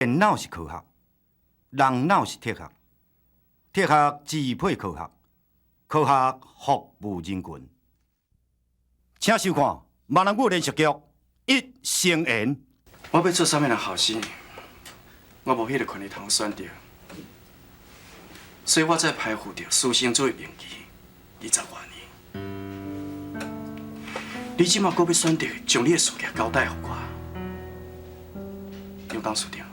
电脑是科学，人脑是哲学，哲学支配科学，科学服务人群。请收看闽南语连续剧《一生缘》。我欲做啥物人后生，我无彼个权利通选择，所以我才攀附著私生子的名义20外年。你这马阁欲选择将你的事业交代予我，杨董事长，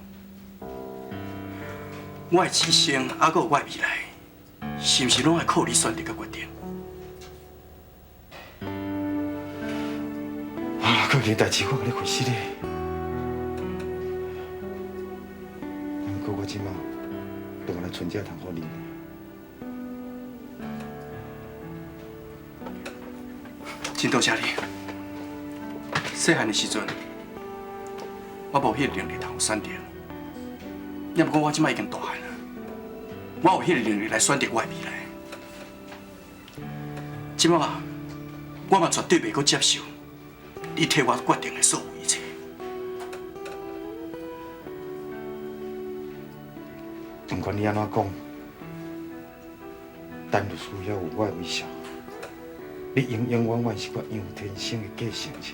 我的一生犹阁有我的未来，是毋是拢爱靠你选择佮决定？啊，阁有代誌我共你分析咧。毋過我這馬就干焦賰這通予恁。真多謝你。細漢的時陣，我無彼個能力通選擇，也毋過我這馬已經大漢啦，我有彼個能力來選擇我的未來。這馬我嘛絕對袂閣接受你替我決定的所有一切。毋管你按怎講，陳律師猶有我的微笑，你永永遠遠是我楊天生的繼承者。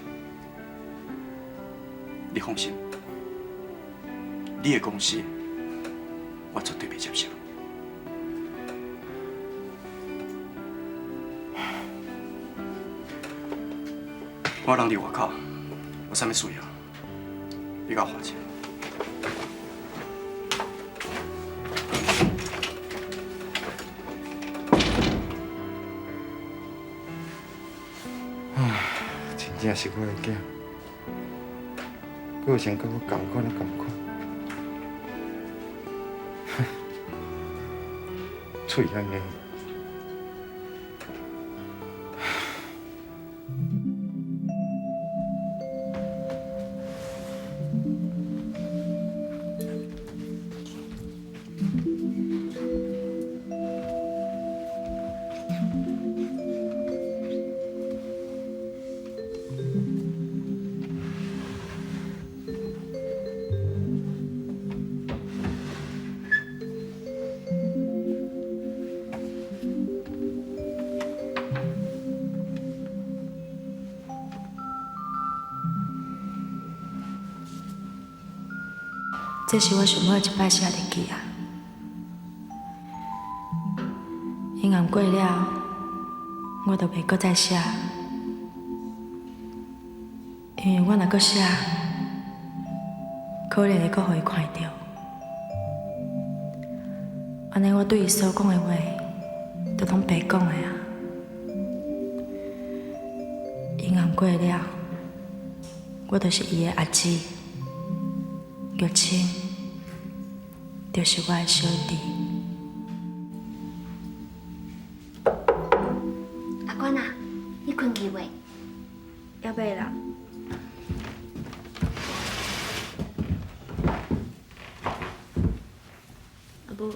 你放心，你的公司我絕對袂接受。我人佇外口，有啥物需要，你共我喊一下。真正是我的囝，個性佮我仝款啊仝款，喙遐硬。這是我上尾一擺寫日記啊！嬰暗過了，我就袂閣再寫，因為我若閣寫，可能會閣予伊看著。按呢，我對伊所講的話，都攏白講的啊！嬰暗過了，我就是伊的阿姊。玉清，就是我的小弟。阿官啊，你睏去未？猶未啦。阿母。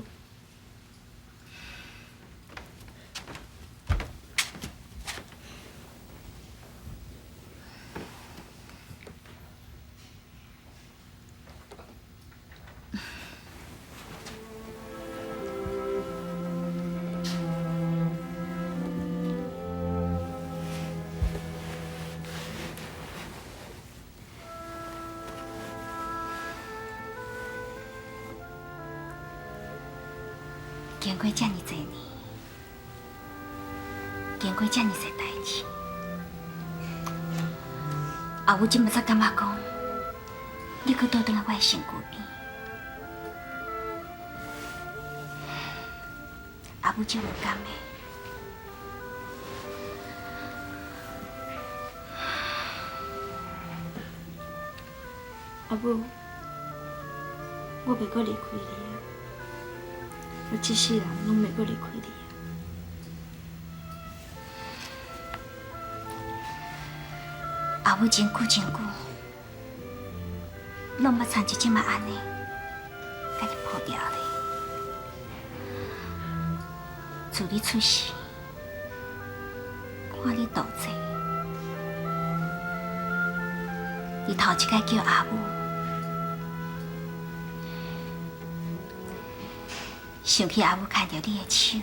經過遮爾濟年，經過遮爾濟代誌，阿母這馬才感覺講，你閣倒轉來我的身軀邊，阿母這有感的。阿母，我袂閣離開你啊！我這世人攏袂閣離開你啊！阿母真久真久，攏毋捌親像這馬按呢，共你抱牢咧。自你出世，看你肚濟，你頭一擺叫阿母，想起阿母牵著你的手，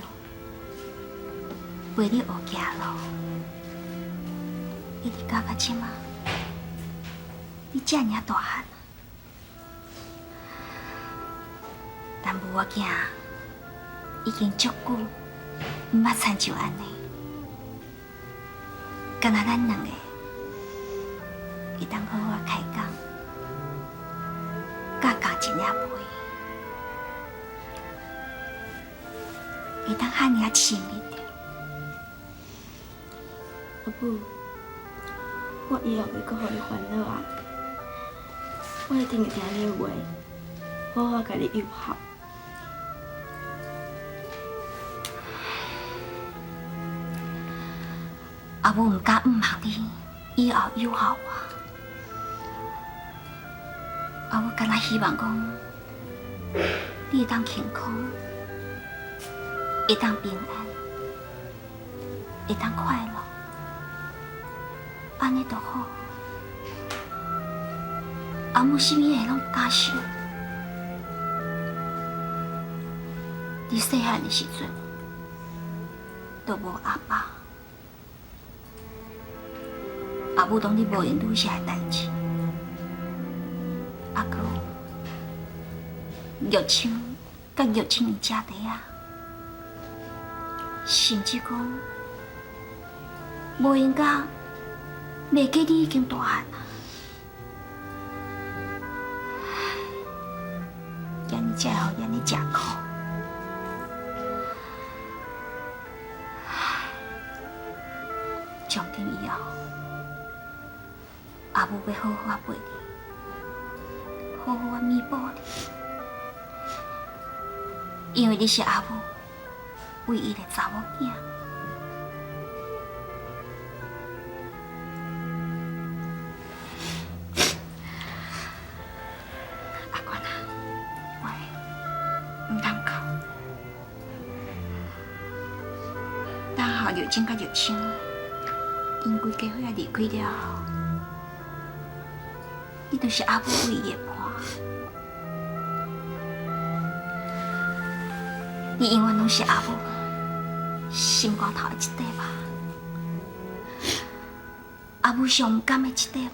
陪你学行路，一直到到这马，你遮尔大汉，但无我囝已经足久毋捌亲像按呢，敢若咱两个会当好好开讲，佮共一领被。会当遐尔亲密著。阿母，我以后袂阁予你烦恼啊！我一定会听你的话，好好共你诱好。阿母毋敢毋望你以后诱好我，阿母敢若希望讲，你会当健康，会当平安，会当快乐，按呢就好。阿母啥物话拢毋敢想。你细汉的时阵，都无阿爸，阿母当你无闲女婿的代志，啊，阁有玉清佮玉清伊姐弟仔。甚至讲，无闲甲袂记你已经大汉啊，按呢才会予按呢食苦。从今以后，阿母欲好好仔陪你，好好仔弥补你，因为你是阿母唯一的查某囝。阿官啊，喂，毋通哭。等下玉珍佮玉清，𪜶规家伙仔离开了后，你就是阿母唯一的伴。你永远拢是阿母心肝头的一块肉，阿母上毋甘的一块肉。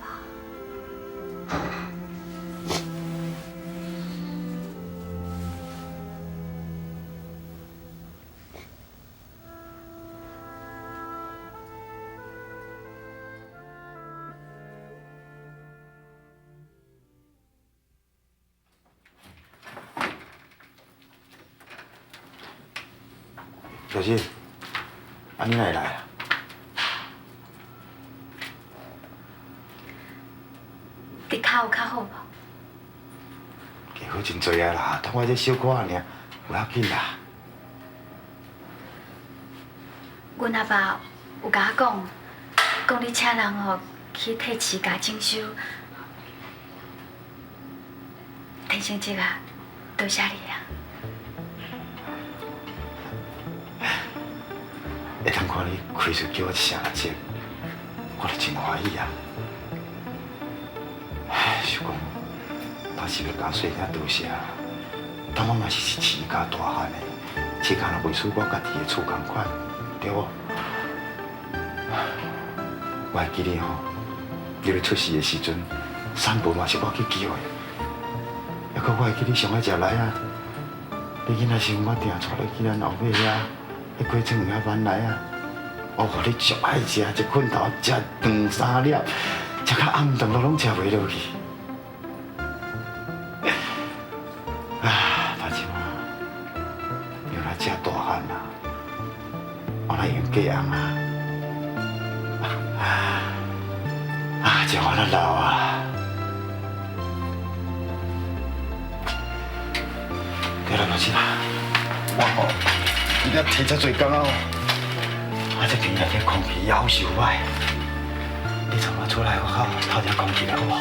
小姐，啊你哪会来啊？你跤有较好无？加好真济啊啦，通我这小可尔，无要紧啦。阮阿爸有共我讲，讲你请人吼去替饲家整修，天生叔啊，多谢你啊！会当看你开喙叫我一声阿叔，我就真欢喜啊！唉，想讲，当时欲共细声多谢，但我嘛是饲家大汉的，饲家若袂输我家己的厝仝款，对无？我会记得吼，你欲出世的时阵，产婆嘛是我去叫的，犹阁我会记你上爱食梨仔，你囡仔时阵我定带你去咱后尾遐。彼果子园遐挽梨仔，我予你足爱食，一困头食两三粒，食到暗顿都拢食袂落去。啊，大舅啊，原来遮大汉啊，我哪会用嫁翁啊？啊，这我哪老啊！对啦，老七啊，我吼。伊才提遮济工啊！啊，这边内底空气犹受歹，你从我出来外口透下空气来好无？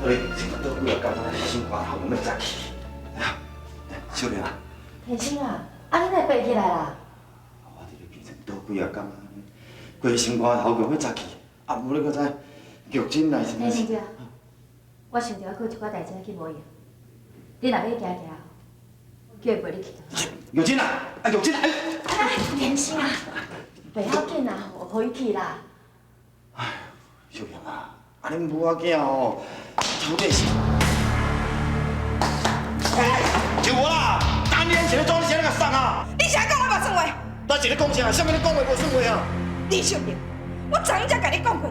对，倒几仔工，心肝头欲扎去。小玲啊，天生啊，啊你哪会爬起来啦？我伫咧病床倒几仔工，规个心肝头欲扎去，啊，无你阁知，玉珍來是李先生，我想著閣有一寡代誌去無閒，你若欲行行，叫伊陪你去。玉珍啊，啊玉珍啊，連生啊，袂要緊啦，予伊去啦。秀萍啊，啊恁母仔囝吼，頭底是。哎，就無啦，當年是咧做，你是咧共送啊？你啥講我無算話？我是咧講啥？啥物咧講話無算話啊？李秀萍，我昨昏才共你講過，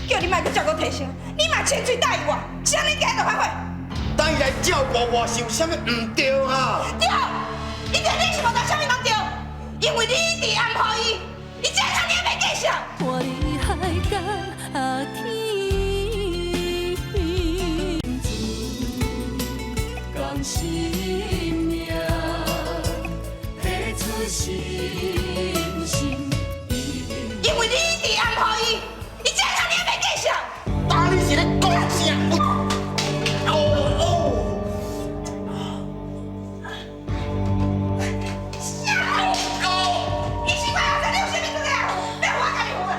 叫你莫閣照顧提升，你嘛千喙答應我，啥你今日就反悔？當伊來照顧我是有啥物毋對啊？對，伊對你是無當啥物攏對，因為你一直安撫伊，伊這差點袂繼續。看你海角天，共心命，提出信心。因為你一直安撫伊，伊這差點袂繼續。當你是咧講啥？哦哦。啥？伊是我後生，你有啥物資格？欲我共你付啊！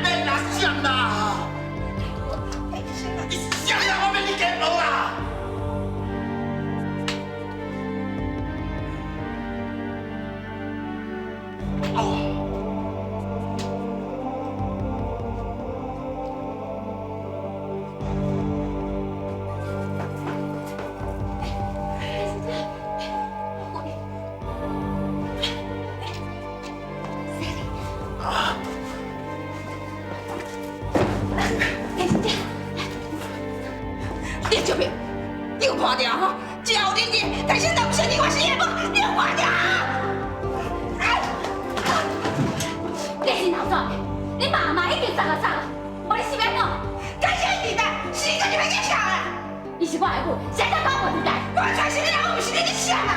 免啦，閃啦！你啥啦？我免你加無啦！李秀萍，你有看著吼？只要有恁伫，提升就毋承認我是伊的某，你有看著？你是老怎的？你媽媽已經送啊送啊，無你是欲按怎？感謝伊伫在，是伊家己欲去啥啦？伊是我的母，誰通講無佇在？我才是你老母，毋是你去啥啦？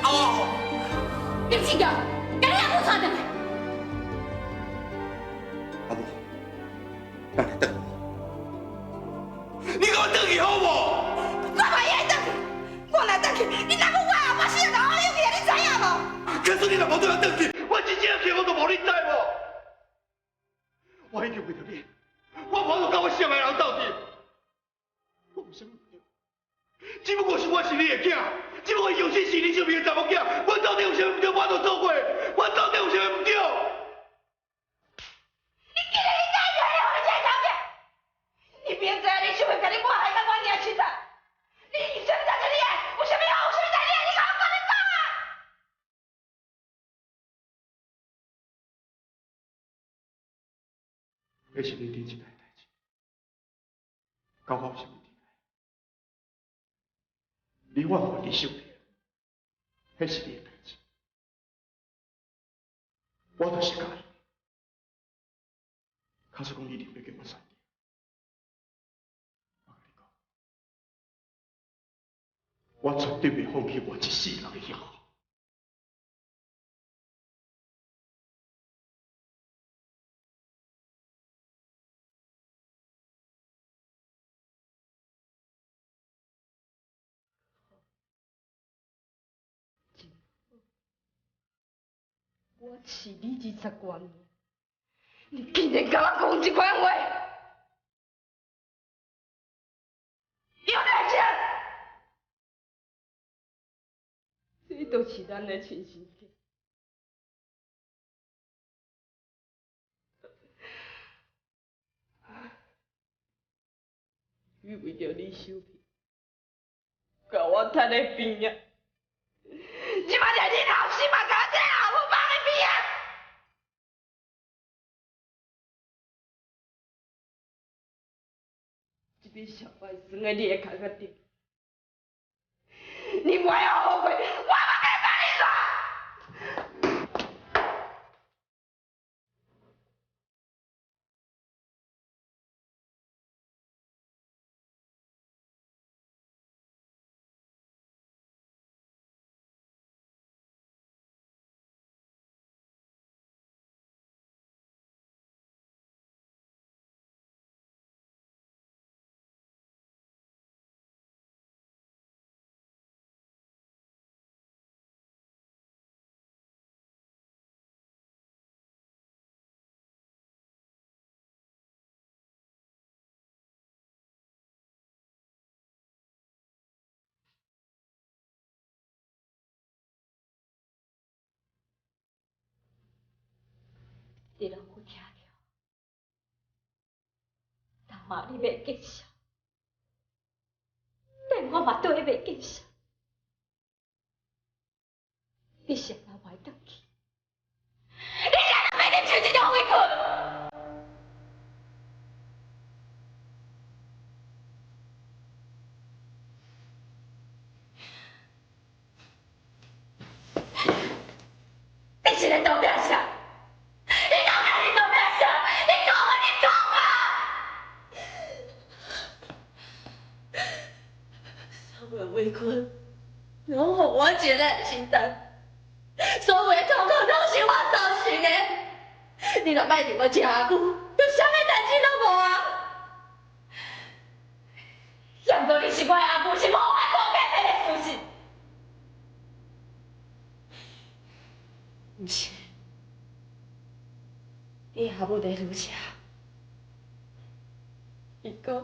哦！林志強，共你阿母帶轉來。阿母，咱來轉。你共我轉去好無？我嘛會轉去，我若轉去，你老母我後半世就烏有去啊！你知影無？假使你若無對我轉去，我真正去我都無你知無？我已經為著你，我無法度佮我心愛的人鬥陣，我有啥物毋對？只不過是我是你的囝，只不過玉珍是你身邊的查某囝，我到底有啥物毋對？我都做過，我到底有啥物毋對？你竟然你敢願意予這個查某囝？你明知你想欲共你抹害到我爾凄慘，你有啥物代誌你愛？有啥物好？有啥物代誌你愛？你共我講，你講啊！彼是你頂一擺代誌，佮我有啥物天涯？你怨恨李秀萍，彼是你的代誌，我就是佮意。假使講你一定欲叫我選擇，我共你講，我絕對袂放棄我一世人的幸福。我飼你20外年，你竟然共我講這款話，有代志？這就是咱的親生囝。伊為著李秀萍，共我趁咧邊仔，這擺連恁後生嘛共我這後母放咧邊仔。這筆小塊算喺你的殼仔頂，你莫後悔，我嘛會幫你煞。你攏有聽著，但嘛你袂見笑，電話嘛對袂見笑，你是按怎袂轉去？你是按怎袂忍受這種委屈？你是咧當拼啥？你講啊！你當拼啥？你講啊！你講啊！所有委屈，攏予我一個人承擔，所有的痛苦攏是我造成的。你若莫佇我遮久，就啥物代志攏無啊！毋過你是我的阿母，是無法度改變的事實。毋是，你阿母佇女車，伊講，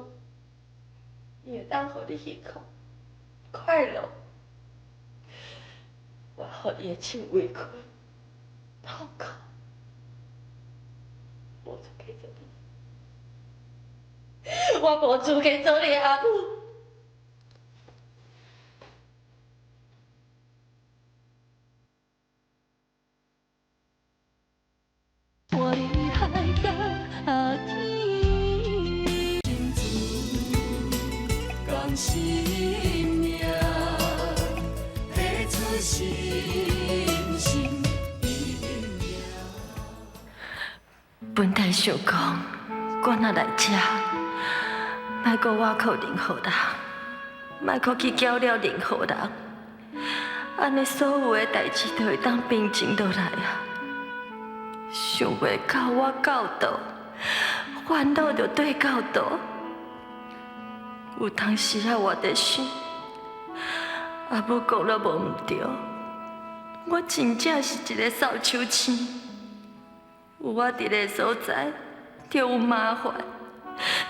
伊會當予你幸福、快樂，我予伊的手委屈、痛苦，無資格做你，我無資格做你阿母。看你海甲天，共心命，提出信心。本来想講，我若來遮，莫閣倚靠任何人，莫閣去攪擾任何人，按呢所有的代誌就會當平靜落來啊。想袂到我到倒，煩惱就綴到倒。有當時仔我伫想，阿母講了無毋對，我真正是一個掃帚星。有我佇个所在，就有麻煩，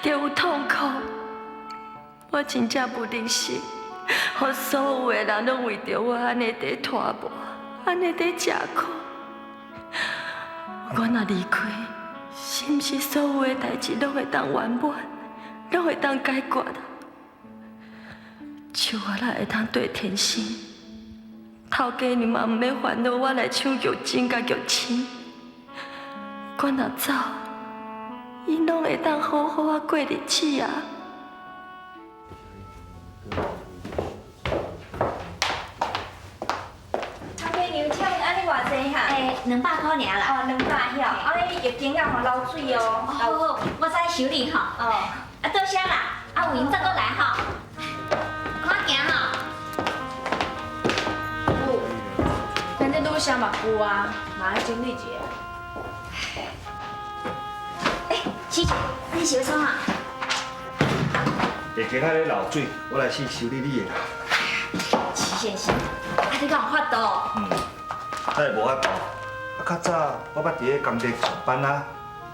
就有痛苦。我真正不忍心，予所有的人攏為著我按呢佇拖磨，按呢佇吃苦。我若離開，是毋是所有的代誌攏會當圓滿，攏會當解決？像我若會當對天生，頭家娘嘛毋免煩惱我來搶玉珍佮玉清。我若走，𪜶攏會當好好仔過日子啊！頭家娘，請問按呢偌濟哈？欸，200箍爾啦。哦，200曉。啊，你浴巾仔吼流水哦。好好，我再修理吼。哦。啊，多謝啦。啊，有閒再閣來吼。看行吼。有。咱這女生嘛有啊，嘛愛整理一下。欸，七姐，你是欲創啥？浴巾仔咧漏水，我來試修理你的啦。徐先生，啊，你敢有法度？嗯，哪會無法度？啊，較早我捌佇咧工地上班啊，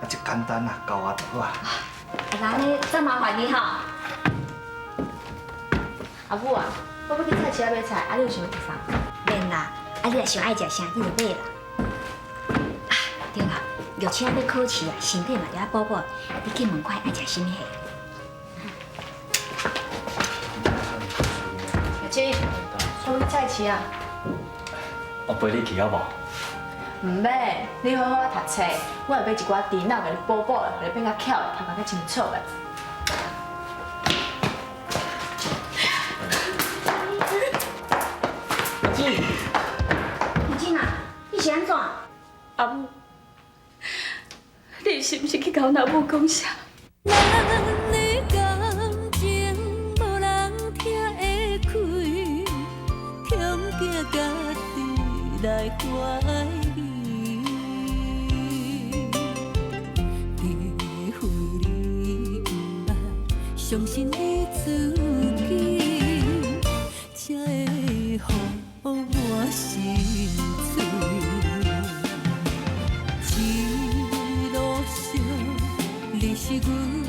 啊，這簡單啊，教我就好啊。啊，那按呢，真麻煩你吼。阿母啊，我欲去菜市仔買菜，啊，你有想欲食啥？免啦，啊，你若想愛食啥，你就買啦。啊，對啦，玉清欲考試啊，身體嘛著愛補補，你去問看愛食啥物貨。玉清，我欲去菜市啊。我陪你去好無？毋免，你好好仔讀冊，我會買一寡豬腦予你補補，予你變較巧的，頭殼較清楚的。玉珍，玉珍啊，你是按怎？阿母，你是毋是去共阮阿母講啥？咱的感情無人聽會開，恐驚家己來懷疑。除非你毋捌相信你自己，才會予我心碎。一路上，你是阮。